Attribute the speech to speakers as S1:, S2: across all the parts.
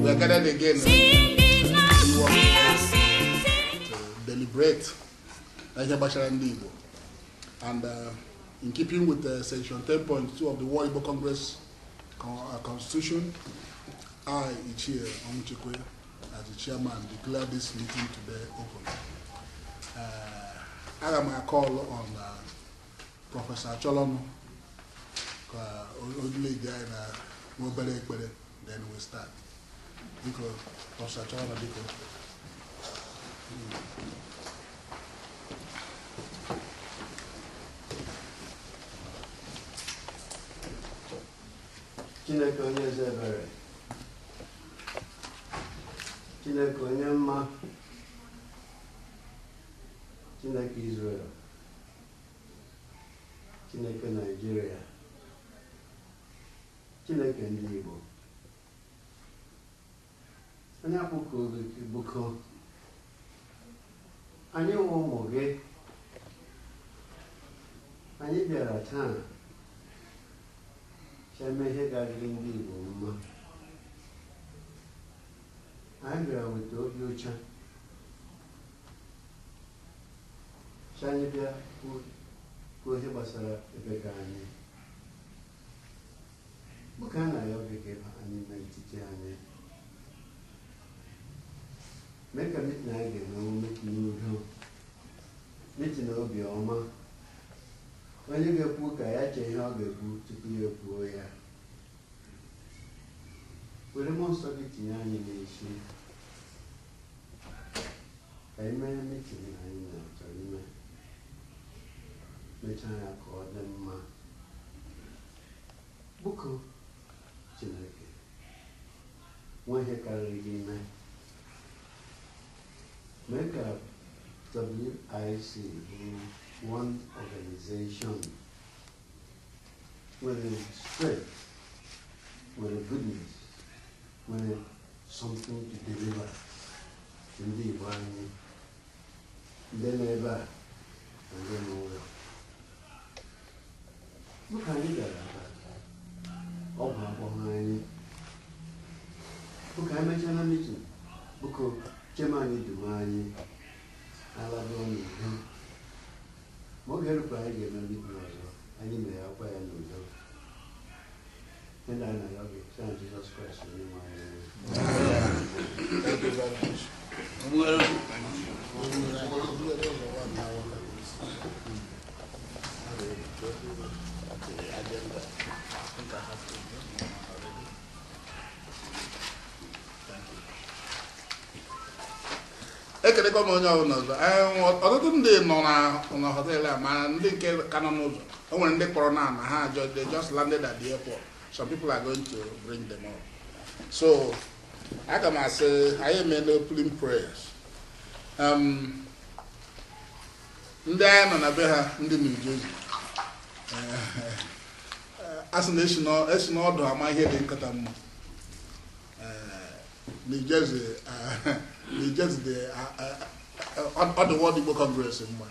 S1: We are gathered again to deliberate na ihe gbasara ndị Igbo and in keeping with section 10.2 of the World Igbo Congress Constitution, I, Ichie Onwuchekwe, as the chairman, declare this meeting today open. Aga m call on Professor Acholonu ka o lead anyị na nwa obere ekpere, then we start. Biko, Professor Acholonu, biko.
S2: Chineke onye eze ebere, Chineke onye mma, Chineke Israel, Chineke Nigeria, Chineke ndị Igbo, onye akpụkọ gị bụko anyị nwe ụmụ gị, anyị bịara taa cheme ihe ga-adịrị ndị Igbo mma. Anyị bịara weta obi ụcha, sị anyị bịa kwuo ihe gbasara ebe ka anyị bụ ka a na-ayọ gị ka ịba anyị n'etiti anyị, mee ka meeting anyị ga-emenwu meeting n'udo, meeting obi ọma. Onye ga-ekwu ka ya chee ihe ọ ga-ekwu tupu ya ekwuo ya. Were mmụọ nsọ gị tinye anyị n'isi ka anyị mee meeting anyị na-achọ ime, mechaa ya ka ọ dị mma. Bụko Chineke, nwa ihe karịrị gị ime, mee ka WIC bụrụ one organization nwere strength, nwere goodness, nwere something to deliver to ndị Igbo anyị, ndị nọ ebe a na ndị nọ n'ụlọ. Dịka anyị bịara ebe a, ọgwụ akpọghị anyị. Dịka anyị mechara meeting, bụko chema anyị dum anyị alabụọ n'udo. Ma oge erukwa anyị ga-eme meeting ọzọ, anyị mere akwa ya n'udo. Ndị anyị na-arịọ gị site na Jizọs Kraịst onye nwe anyị.
S1: Thank you very much. The agenda. I think I have to do already. Thank you. Ekelekwa m onye ọbụla ọzọ. Ọtụtụ ndị nọ na hotel a, ma ndị nke ka nọ n'ụzọ. O nwere ndị kpọrọ na ha they just landed at the airport. Some people are going to bring them up. So aga m asị anyị emeela opening prayers. Ndị anyị nọ na be ha, ndị New Jersey, a sị na esi n'ọdụ ama ihe dị nkata mma. New Jersey, New Jersey dị ọ dị World Igbo Congress mma,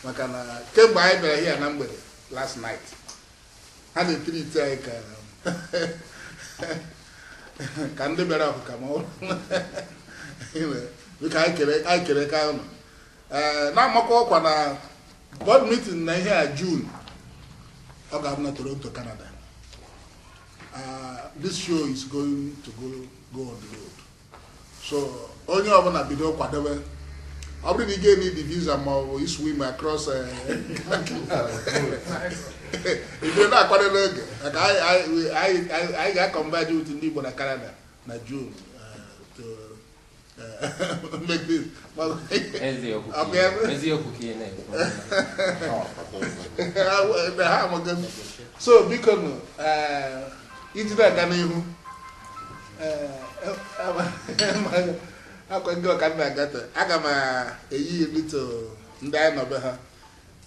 S1: maka na kemgbe anyị bịara here na mgbede last night, ha na-etiriti anyị ka ndị bịara ọkụka ma ọ biko anyị kere ka ụnụ ee na-amakwa ọkwa na board meeting na ihe a June, ọ ga-abụ na Toronto, Canada. This show is going to go on the road, so onye ọbụla bido kwadobe. Ọ bụrụ na ị ga-need visa ma ọ bụ swim across, ibido na-akwado n'oge, maka anyị ga-converge with ndị Igbo na Canada na June to make this.
S3: Eziokwu.
S1: Ọ bụ ya?
S3: Eziokwu ka ị na-ekwu.
S1: Ha amago. So biko nụ, iji na-aga n'ihu, akwa ndị ọka nna agata, aga m eyi lito ndị anyị nọbe ha,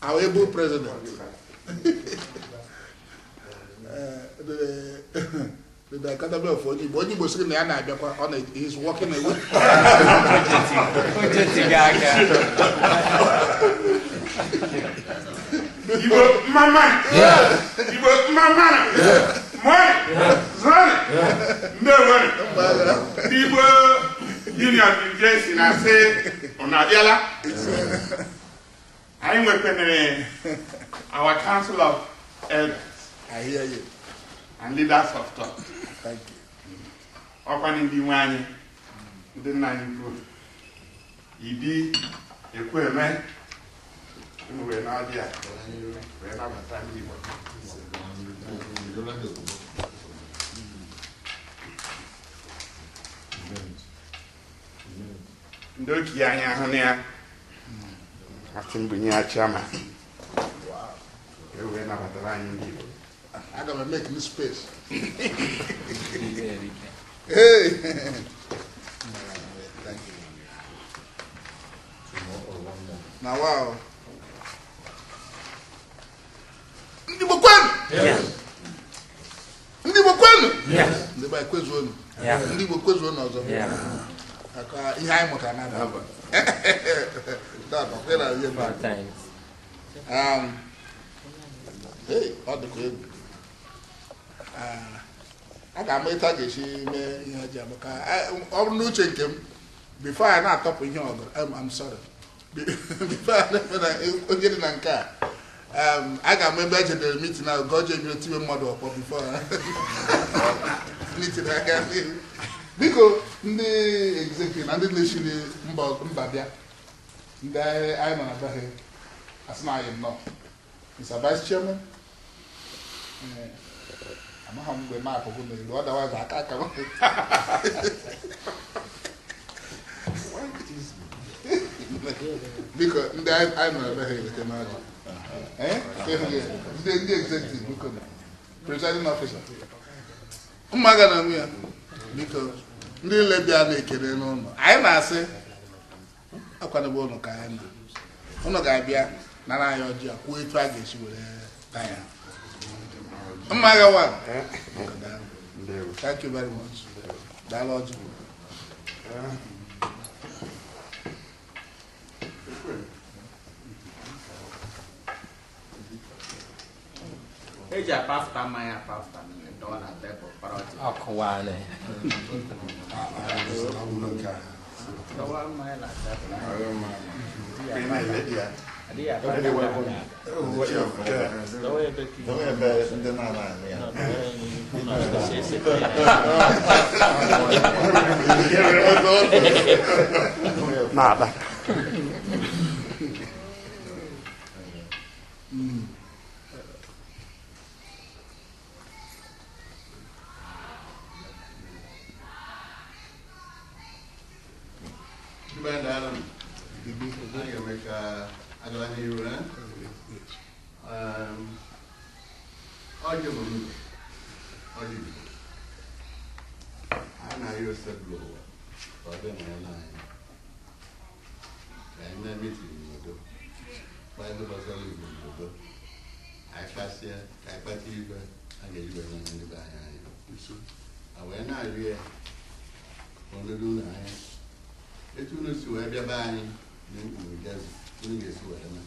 S1: our able president, the Academy of onye Igbo, onye Igbo sịrị na ya na-abịakwa, ọ na he is working away.
S3: O jetigo aka.
S4: Igbo mma mma! Igbo mma mma! Mụọnụ! Zụọnụ! Ndewo. Ndị Igbo Union New Jersey na-asị unu abịala. Anyị nwekwanere our Council of Elders
S1: I hear you.
S4: and Leaders of Thought.
S1: Thank you.
S4: Ọkwa ndị nwe anyị, ndị nna anyị kwuru Idi Ekwueme, unu wee na-abịa wee nabata ndị Igbo. Ndị okenye anyị ahụ na ya asị mbunye ya chairman ka e wee nabatara anyị ndị Igbo.
S1: Aga m make new space.
S3: Ndị erike.
S1: Hey. Thank you. Na wow. Ndị Igbo kwenu! Ndị Igbo kwenu! Ndị Igbo ekwezuonu. Ndị Igbo kwezuonu ọzọ. Aka ihe anyị mụtara n'abalị. Dad, ọ kwere ihe
S3: Four
S1: mere.
S3: times.
S1: Hey, ọ dịkwa egwu. Ah, a ga-ama etu a ga-esi mee ihe ọjọọ maka ọ bụrụ n'uche nke m, before a na-atọpụ ihe ọgụ, I'm sorry. Before a na-eme na onye dị na nke a, a ga-ama ebe e jedere meeting ahụ ka ọ jee mmiri tiwe mmadụ ọkpọ before meeting aga n'ihu. Biko, ndị executive na ndị na-esiri mba mba bịa, ndị anyị nọ na be ha, asị na anyị nnọọ. Mr. Vice Chairman, amaghị m mgbe maapụ bụ na-eru, otherwise aka aka m. Biko, ndị anyị nọ ebe ha eweta n'ọjị. Ịhụ gị, ndị executive, biko, presiding officer. Ụmụaka na onwe ya, biko, ndị niile bịa na-ekele n'ụlọ. Anyị na-asị, akwadebe ụlọ ka anyị nọ. Ụnụ ga-abịa nara anyị ọjị a, kwuo etu a ga-esi were taa ya. Mmaga wa.
S4: Ndewo.
S1: Thank you very much. Daalụ ọjị.
S5: Eji apafta mmanya apafta dọọ na tebụl kpara ọjị.
S3: Ọkụwa na.
S5: Dọwa mmanya na tebụl.
S4: Ị na-ele di ya.
S5: Adịghị apafta mmanya. Dọwa ebe ka
S6: Dọwa ebe ndị na-ana anụ ya.
S4: Na-aba.
S2: Ndị be anyị daalụ nụ. Anyị ga-eme ka agala n'iru, eh? Ọjị bụ ndụ, ọjị bụ Igbo. Anyị na-arịọ Osebụlụ ụwa ka ọ bịa nọnyere anyị, ka anyị mee meeting n'udo, kpaa ebe gbasara Igbo n'udo. Anyị kpasịa ka anyị kpata ibe a ga-eji wee nọnyere ndị be anyị anya. A wee na-arịọ ya ka ọ ledo unu anya etu unu si wee bịa be anyị na New Jersey, unu ga-esi wee na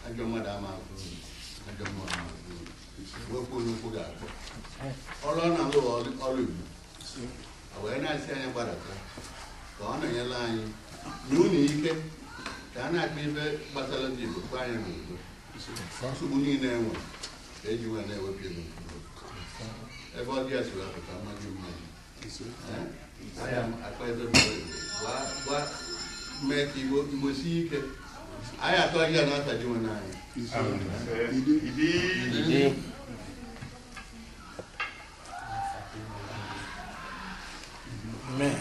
S2: ajọ mmadụ ama afụ unu, ajọ mmụọ ama afụ unu, wepụ unu ụkwụ ga-akpọ ọrụ ọ na-alụ ọrụ Igbo. A wee na-asị anyị gbadata ka ọ nọnyere anyị na unu ike ka a na-akpa ife gbasara ndị Igbo kpa anyị n'udo. Nsogbu niile enwe ka eji wee na-ewepụ ego n'udo. Ebe ọ dị ya si wee pụta mmadụ mmadụ. Anyị akpa ebe mee ka Igbo Igbo sie ike. Anyị atọ ya na-ataji nwe anyị.
S4: Idi.
S3: Idi.
S1: Amen.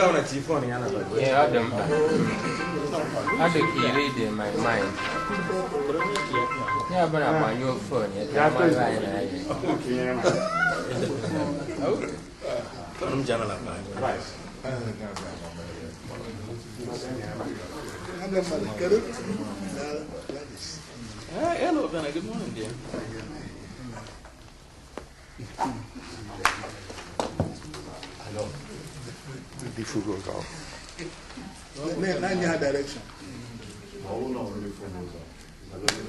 S3: Yeah, ọ dị mkpa. Ọ dị ka iri dị my mind. Ya bụla gbanyụọ phone ya ka mmadụ anyị na-anya.
S1: Kedu?
S5: Hey, hello, Bernard. Good morning, dear.
S6: Ndị fugo ụzọ.
S1: Na-enye ha direction.
S2: Ọ bụrụ na ọ nwere fon ụzọ,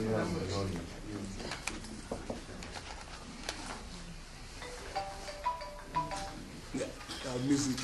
S2: ihe a mere n'ọnụ.
S1: Yeah, music.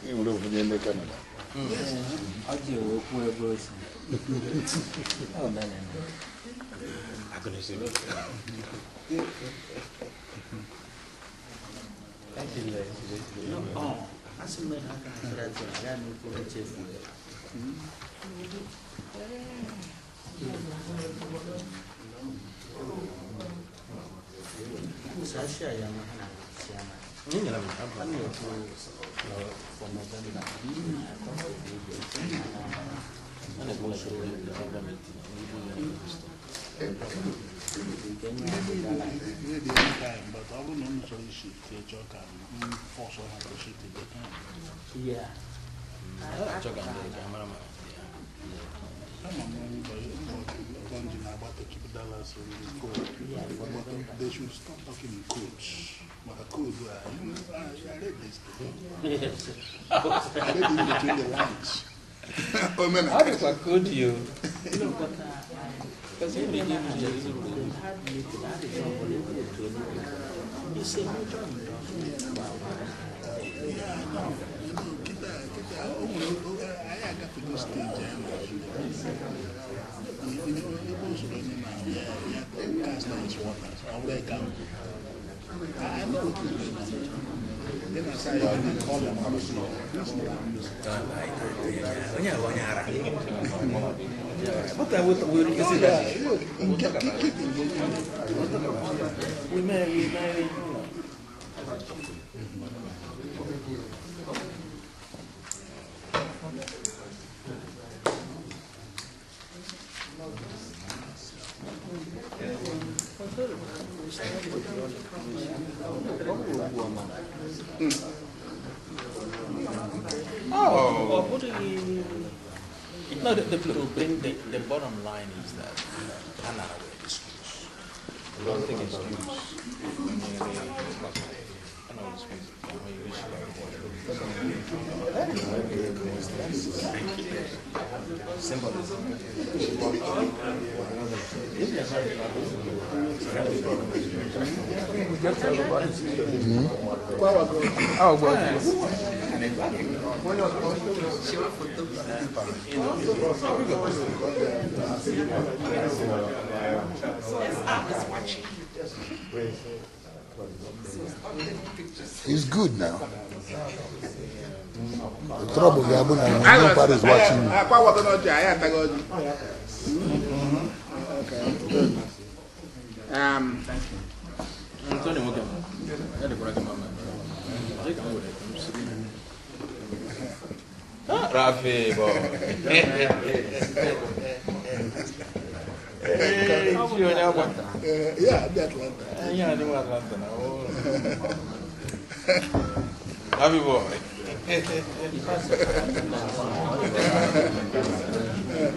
S6: Ị nwere ofu onye ndị Canada.
S5: Ọ dị okwu ebe o si. Ọ mere na. No, ọ asị m ha ka asịrị asịrị ya na okwu echefu ya. Sasha ya ma ha na siama. A na-ekwu for November.
S1: Ihe dị anytime, but ọ bụrụ na unu chọrọ ishift, chọọ ka m force ha to shift it, they can.
S5: Yeah.
S1: Ama m mbọ mbọ ji na-agba to keep Dallas in the code. But they should stop talking in codes. Maka code, I read this thing.
S5: Yes.
S1: I read in between the lines. Omenala.
S3: Ọ dịkwa ka o dị o.
S5: No, but
S3: Because he may give you the
S5: they had meeting, I did not believe it to any people. It's a major endorsement.
S1: Yeah, I know. You know, kita, kita, o nwere, anyị agafego stage anyị na ebe o soro onye na ya ya cast down his waters, ọ bụrụ eka. I know what is going on. Then I say, I didn't call them.
S6: Onye a bụ onye ara. But I will we revisit that.
S1: Keep engaging.
S6: We may.
S5: Ọ bụghị
S6: No, the bottom line is that Anara were excuse. I don't think excuse. I know excuse. When you reach like symbolism.
S7: It's good now. The trouble ga-abụ na nobody's watching you.
S1: Akwa water n'ọjị, anyị ataghị ọjị. Okay.
S3: Antonio nwoke m, ya dịkwara gị mma ma jee ka m were ka m siri. Ah, Rafi boy. Ee, chi onye agba.
S1: Yeah, ndị Atlanta.
S3: Ihe a dị nwa Atlanta na o. Rafi boy.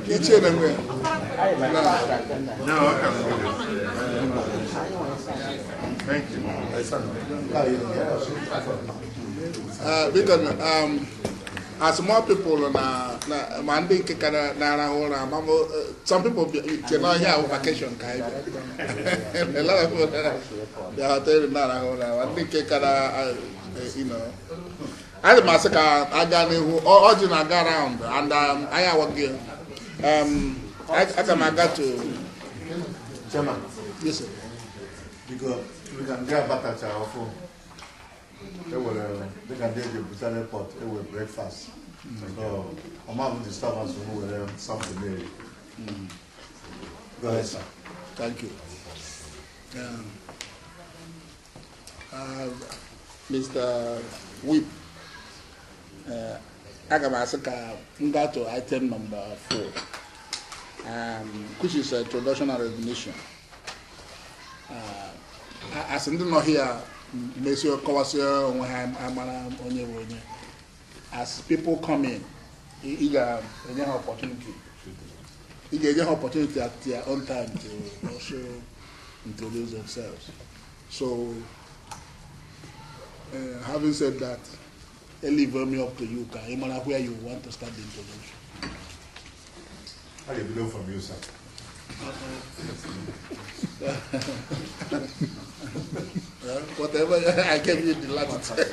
S1: Ichie na nwe.
S4: No, okay. Thank you.
S1: Biko, as more people na na ma ndị nke ka na-arahụ ụra ma some people che na ọhịa ahụ vacation ka anyị bịa. A lot of people bịa hotel na-arahụ ụra ma ndị nke ka na ana m asị ka aga n'ihu ọjị na-aga round and anyị awaghị aga m aga to
S2: Chairman,
S1: Yes, sir.
S2: biko dịka ndị abatachara ọfụ ewere dịka ndị eji ebute n'airport ewere breakfast, so ọma bụ disturbance m were something na-eri. Go ahead, sir.
S1: Thank you. Mr. Whip, aga m asị ka m gaa to item number 4. which is introduction and recognition. As ndị nọ here mesi kọwasịa onwe ha, amara onye bụ onye. As people come in, ị ga-enye ha opportunity. Ị ga-enye ha opportunity at their own time to also introduce themselves. So, having said that, I leave me up to you, ka ị mara where you want to start the introduction.
S4: I will know from you, sir.
S1: Whatever, I gave you the latitude.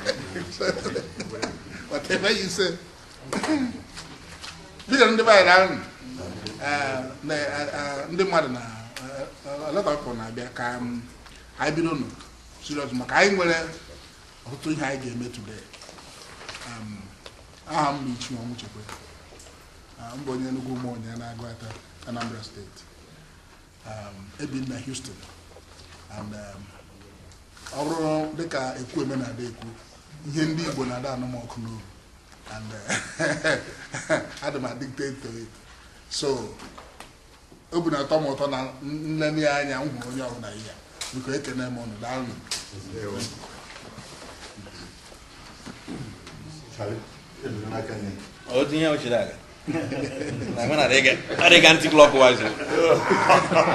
S1: Whatever you say. Biko, ndị be anyị, daalụ. Ndị mmadụ na a lot of people na-abịa ka anyị bido nụ serious, maka anyị nwere ọtụtụ ihe anyị ga-eme today. Aha m bụ Ichie Ọnwụchekwe. M bụ onye Enugu Ụmụonye na-Agụata, Anambra Steeti. Ebi m na Houston and ọ bụrụ dịka Ekwueme na-ada ekwu, ihe ndị Igbo na-ada anụ m ọkụ n'obi and adị m addicted to it. So obi na-atọ m ụtọ na nlele anya m hụrụ onye ọbụla ihe. Biko, ekene m ụnụ, daalụ.
S4: Charlie, ebido n'aka nne.
S6: Otu ihe ochiri aga. Na mụ na adịga anti clockwise.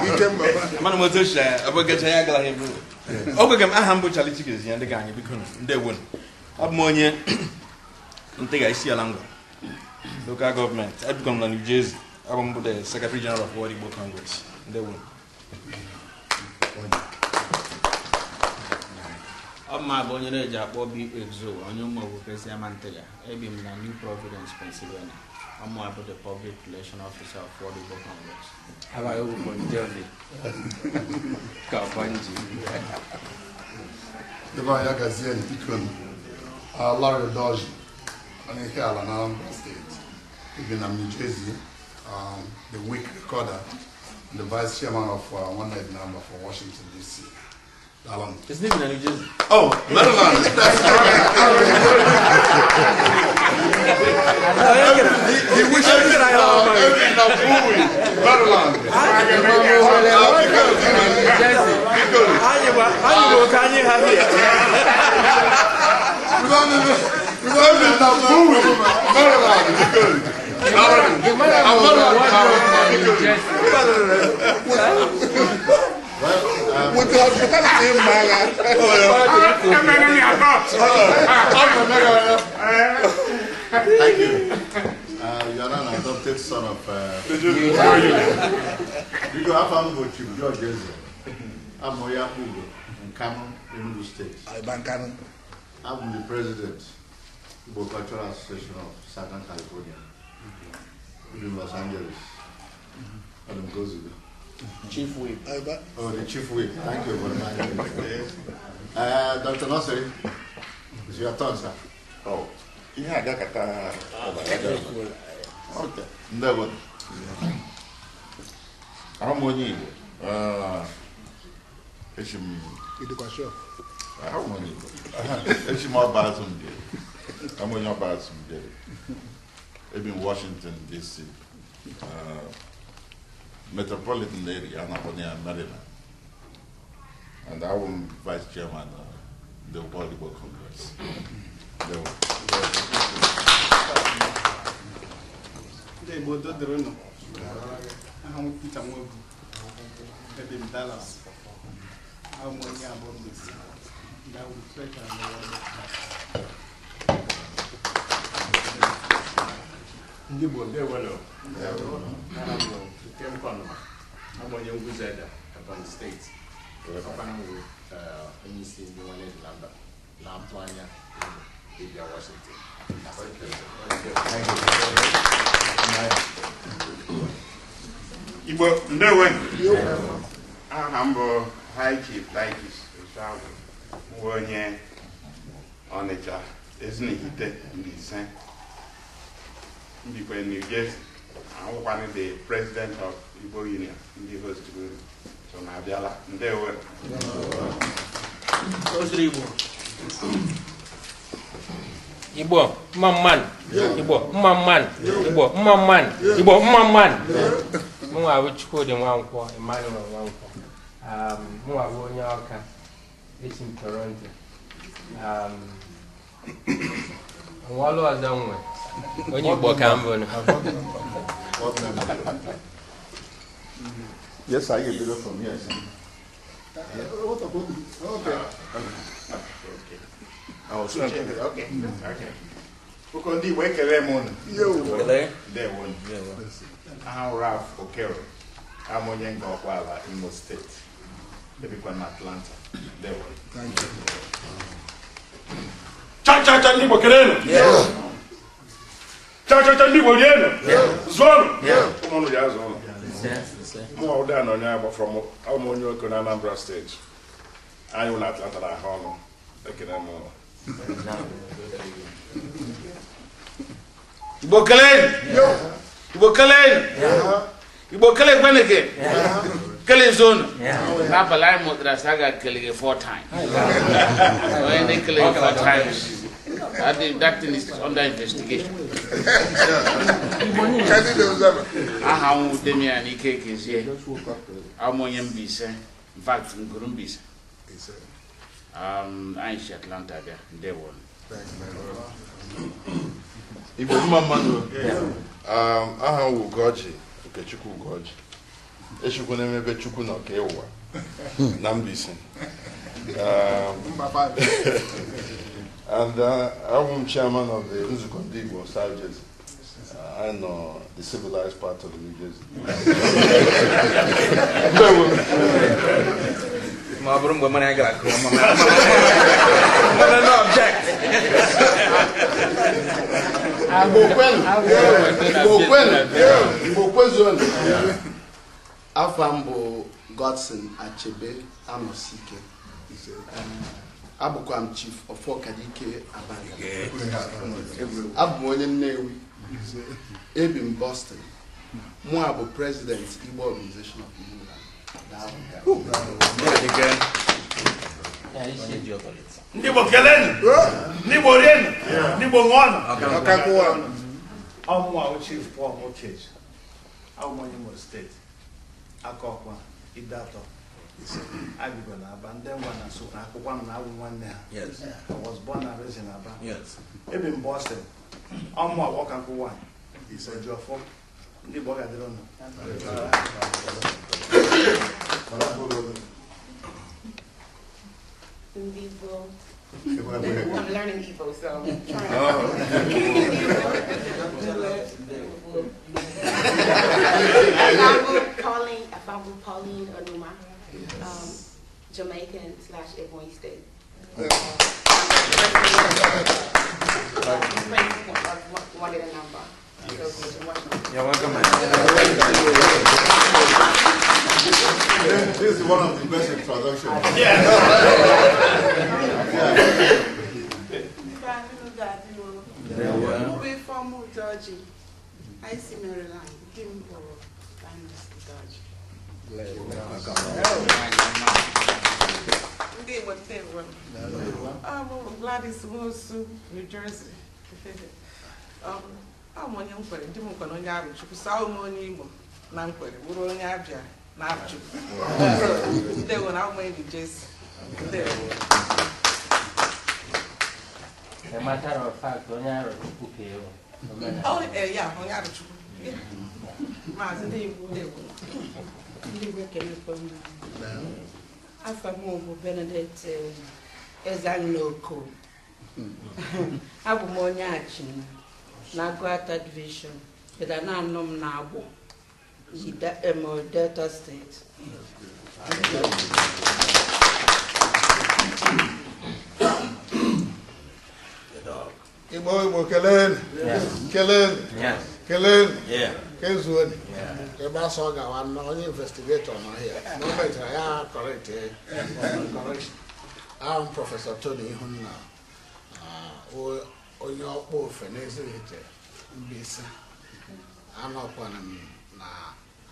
S1: Ike mba.
S6: Mana m otu ochiri aga, ọ bụ gacha ya agala ha ebe. O kwege m, aha m bụ Charlie Chigozie ya, ndị ka anyị, biko nụ, ndewo nụ. Abụ m onye Ntega Isiala Ngwa Local Government. Ebikọ m na New Jersey. Abụ m bụ the Secretary General of World Igbo Congress. Ndewo nụ.
S5: Ọ ma bụ onye na-eji akpọ B Exo, onye ụmụ Okwukwe Ntega. Ebi m na New Providence, Pennsylvania. Ọmụ abụ the Public Relation Officer of World Igbo Congress.
S3: Abaghị bụ Bon Jovi ka Bonji.
S7: Ebe anyị agazie, biko. Larry Doji, onye Ihiala na Anambra Steeti, ebi na New Jersey, the week recorder and the vice chairman of One Night Number for Washington DC. Daalụ.
S6: It's living na New Jersey.
S7: Oh, Maryland. He wishes in Bowie, Maryland.
S6: Anyị bụ anyị bụ ka anyị ha here.
S7: Bowie, Maryland.
S3: New Jersey.
S1: With the hospitality in my.
S4: Thank you. You are an adopted son of. Biko, afa m bụ Chief George Eze. Abụ m onye Akpugo, Nkanu, Enugu State.
S1: Bankano.
S4: I'm the president, Igbo Cultural Association of Southern California, in Los Angeles. Adam Gozigo.
S5: Chief Whip.
S4: Oh, the chief whip. Thank you for reminding me. Dr. Nursery, it's your turn, sir.
S8: Oh, ihe agakata ọbara. Okay. Ndewo. Ahụ m onye Igbo. Echi m
S1: Ịdịkwa sure?
S8: Ahụ m onye Igbo. Echi m ọba azụ Mbieri. Abụ m onye ọba azụ Mbieri. Ebi m Washington DC. Metropolitan area a na-akpọ ya Maryland. And I am vice chairman of the World Igbo Congress. Ndewo.
S9: Ndị Igbo, udo dịrị unu. Aha m Peter Nwobu. Ebi m Dallas. Ahụ m onye abụọ Mbaise. Ndị ahụ treasurer na World.
S10: Ndị Igbo, ndewonu. Aha m bụ Ikem Kọnụma. Abụ onye Ngwuzeda, Ebonyi Steeti. Ọkwana m bụ onye isi ndị nwanne dị na mba na-atụ anya ịbịa Washington.
S4: Thank you.
S11: Igbo, ndewo. Aha m bụ High Chief Titus Osuagwu, bụ onye Ọnịcha Ezinihite Mbaise, mbikwe New Jersey. Ahụkwanụ the president of Igbo Union, ndị host unu so na abịala. Ndewo.
S5: Ozuru Igbo.
S3: Igbo mma mmanụ, Igbo mma mmanụ, Igbo mma mmanụ, Igbo mma mmanụ. Mụnwa bụ Chukwudi Nwankwọ, Emmanuel Nwankwọ. Mụnwa bụ onye Ọka, esi m Toronto. Nwa ọlụ ọzọ m nwe, onye Igbo ka m bụ nụ.
S8: Yes, I get it from here.
S1: Okay.
S4: Oh, so okay. Okay. Biko ndị Igbo, ekele m unu. Ndewo. Aha m Ralph Okero. Abụ m onye Ngor Okpala, Imo Steeti. Ebikwa na Atlanta. Ndewo.
S1: Thank you.
S12: Cha cha cha, ndị Igbo kelenu. Cha cha cha, ndị Igbo rienu. Zụọnụ. Ụmụnụ ya zụọnụ. Mụ ụda na onye agba from abụ m onye Oko na Anambra Steeti. Anyị wụ na Atlanta na ahụ ọnụ. Ekele m ụnụ.
S13: Igbo kelenu. Igbo kelenu. Igbo kele kweneke. Kele zonu.
S14: N'abalị anyị mụtara sị a ga-ekele gị four times. Onye na-ekele gị four times, that thing is under investigation. Aha m Damian Ike Kezie. Abụ m onye Mbaise. In fact, nguru Mbaise. Anyị si Atlanta bịa. Ndewo.
S8: Igbo mma mmadụ. Aha m wụ Ugoji, Okechukwu Ugoji. Echukwu na-emebe Chukwu na ọka ụwa na Mbaise. And I'm chairman of the Nzukọ Ndị Igbo South Jersey. I know the civilized part of New Jersey. Ndewo.
S6: Ma ọ bụrụ mgbe mana ya gara kụọ mana no object.
S7: Igbo kwenu. Igbo kwenu. Igbo kwezuonu.
S2: Afa m bụ Godson Achebe Anosike. Abụkwa m Chief Ọfọkadike Abanga. Abụ m onye Nnewi. Ebi m Boston. Mụ a bụ President Igbo Organization of New England. Daalụ.
S12: Ndị Igbo kelenu. Ndị Igbo rienu. Ndị Igbo ṅụọnụ.
S15: Ọmụwa Chief Paul Mokeji. Abụ m onye Imo Steeti. Akọkwa Idatọ. Abịgo na Aba, ndị ngwa na Nsụka akwụkwọ m na abụ nwanne ha. I was born and raised in Aba. Ebi m Boston. Ọmụwa bụ ọka nkwụ nwanyị. Ojiọfọ. Ndị Igbo, ọ ga-adịrị unu.
S16: Ndị Igbo. I'm learning Igbo, so I'm trying. Pauline, Afabu Pauline Onuma, Jamaican/Ebonyi State. President of Wanted a Number.
S6: You're welcome, man.
S8: This is one of the best introductions.
S12: Yeah.
S16: Mụ Ifeọma Udoji, anyị si Maryland, di m bụ Linus Udoji.
S17: Ndị Igbo, ndewo. Ọ bụ Gladys Nwosu, New Jersey. Abụ m onye Nkwere, di m kwere onye Arụchukwu, so abụ m onye Igbo na Nkwere, bụrụ onye Abịa na Arụchukwu. Ndewo na abụ m onye New Jersey. Ndewo.
S3: A matter of fact, onye Arụchukwu ka ewu.
S17: Oh, ya, onye Arụchukwu. Yeah. Maazị, ndị Igbo, ndewo.
S18: Ndị Igbo, ekelekwa m. Afọ m bụ Benedict Ezanoko. Abụ m onye Achịna na Agụata Division, bịara na-anọ m na Agbọ, Delta Steeti.
S7: Igbo, Igbo kelenu. Kelenu. Kelenu. Kezuonu.
S1: Ebe asọ gawa na onye investigator nọ here. Na o mechara ya correct correction. Ahụ m Prọfesọ Tony Ihunna, onye ọkpọ ofe n'Ezihite Mbaise. Anọkwana m na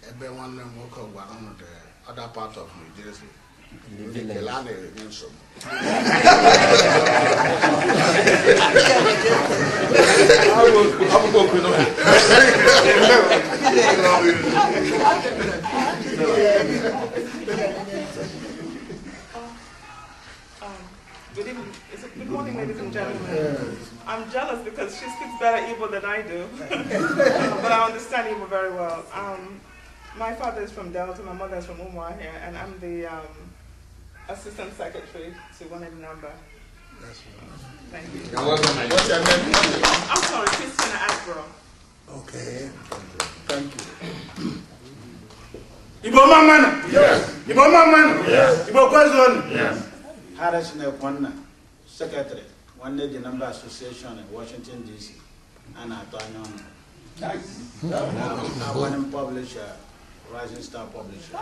S1: ebe nwanne m nwoke gwara m the other part of New Jersey.
S3: The
S1: Ndị kele
S3: village.
S1: a na-enye nsogbu.
S6: Ọ bụkwa okwu n'ụka.
S17: Good evening. Good morning, ladies and gentlemen. I'm jealous because she speaks better Igbo than I do, but I understand Igbo very well. My father is from Delta, my mother is from Umuahia, and I'm the assistant secretary to Nwanne Namba.
S1: That's right.
S17: Thank you.
S1: You're welcome. What's your name?
S17: I'm sorry, Christina Akbro.
S1: Okay. Thank you.
S13: Igbo mama.
S12: Yes.
S13: Igbo mama.
S12: Yes.
S13: Igbo kwezon.
S12: Yes.
S15: Harrison Ekwanna, Secretary, Nwanne Dị Namba Association in Washington, D.C. And Atanya. I'm publisher, Rising Star Publisher.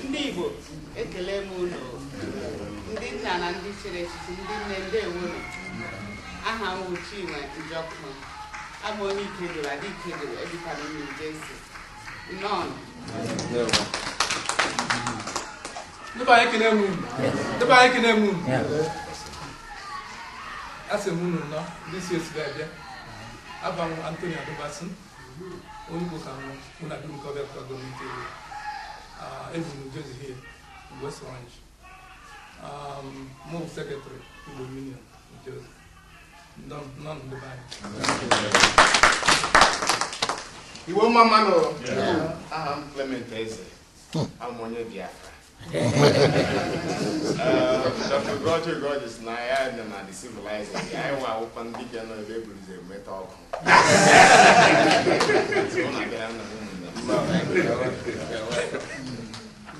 S14: Ndị Igbo, ekele m unu. Ndị nna na ndị chịrị echichi, ndị nne ndewo unu. Aha m bụ Chinwe Njọkụ. Abụ onye Ikeduru, Ada Ikeduru, ebikwana m New Jersey. Nnọọ.
S19: Ndị be anyị ekele m unu. Ndị be anyị ekele m unu. Asị m unu nnọọ, ndị si esi abịa. Aba m Anthony Adobasin, onye Igbo ka m mụ na Dunukọ bịapụta gọọmenti area. Ebi m New Jersey here, in West Orange. Mụ bụ Secretary Igbo Union, New Jersey. None ndị be anyị.
S10: Igbo mma nụ. Aha m Clement Eze. Abụ m onye Biafra. Dr. Ugochi Ugochi si na ya nọ na the civilized. Anyị nwe akwụkwọ ndị bịa nọ ebe eburuzi emeta ọkụ. Ọ na-abịara nna m ụmụnne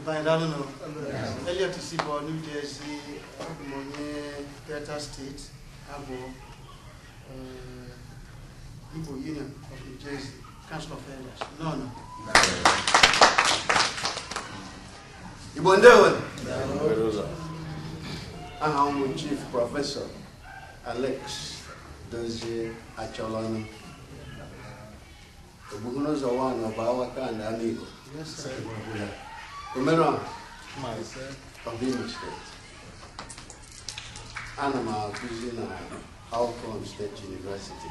S10: m.
S2: Daalụ. Elliot Sibo, New Jersey, abụ m onye Delta State, abụ Igbo Union of New Jersey, Council of Elders. No, no.
S20: Igbo ndewo. Aha m Chief Prọfesọ Alex Dozie Acholonu. Ogbuhunụzọ 1 of Awaka and Amaigbo.
S2: Yes, sir.
S20: Omeron of Imo State. Ana m akụzi na Alcorn State University,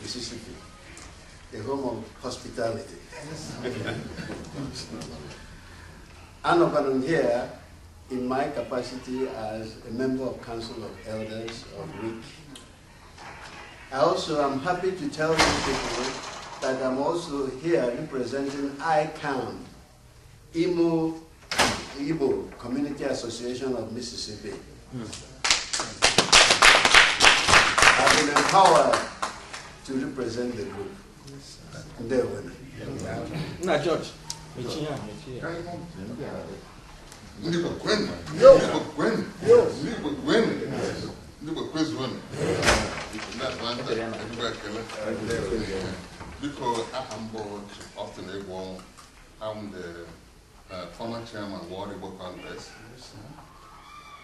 S20: Mississippi, the home of hospitality. I'm here in my capacity as a member of Council of Elders of WIC. I also am happy to tell you people that I'm also here representing ICAM, Imo Igbo Community Association of Mississippi. I've been empowered to represent the group. Ndewo.
S6: Na George.
S8: Ndị Igbo kwenu. Ndị Igbo kwenu. Ndị Igbo kwenu. Ndị Igbo kwezuonu. Ndị Atlanta, ezigbo ekele. Biko, aha m bụ Austin Egwuonwu. I'm the former chairman of World Igbo Congress.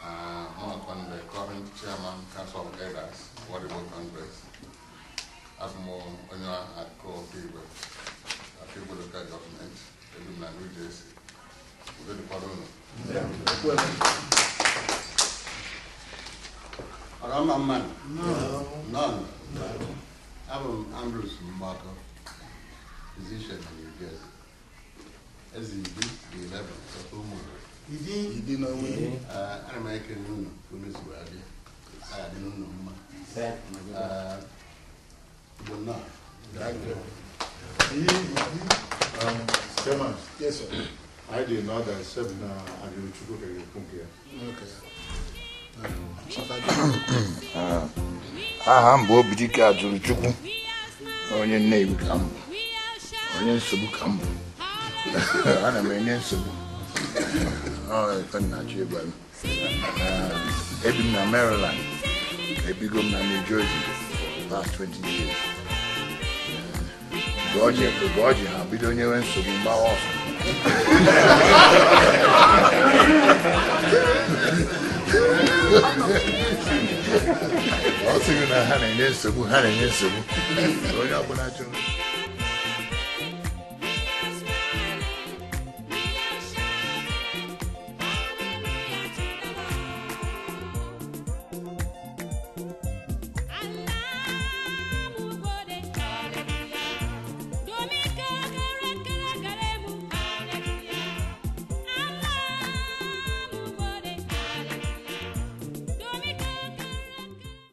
S8: I'm the current chairman, Council of Elders, World Igbo Congress. Abụ m onye akụ Okigwe, Okigwe Local Government, ebi m na New Jersey. Udo dịkwara unu.
S2: Ọra mma. None. Abụ m Ambrose Mgbakọ, physician na New Jersey. Eze Idi the 11th of Ụmụnne.
S1: Idi na onwe.
S2: Ana m ekele unu ka unu si wee bịa. Ọ ga-adị n'unu mma. Igbo nnọọ.
S4: Chairman.
S1: Yes, sir.
S4: I did not accept na Ajuluchukwu ka ga-ekwu nke ya.
S1: Okay.
S21: Aha m bụ Obidike Ajuluchukwu, onye Nnewi ka m bụ, onye nsogbu ka m bụ. Ana m enye nsogbu. Ọ ife m na-achọ ịgwa m. Ebi m na Maryland, ebigo m na New Jersey for the past 20 years. Ugochi ha bido nyewe nsogbu mgbawa ọsọ. Ọ sịghị na ha na-enye nsogbu, ha na-enye nsogbu. Onye ọbụla chọrọ.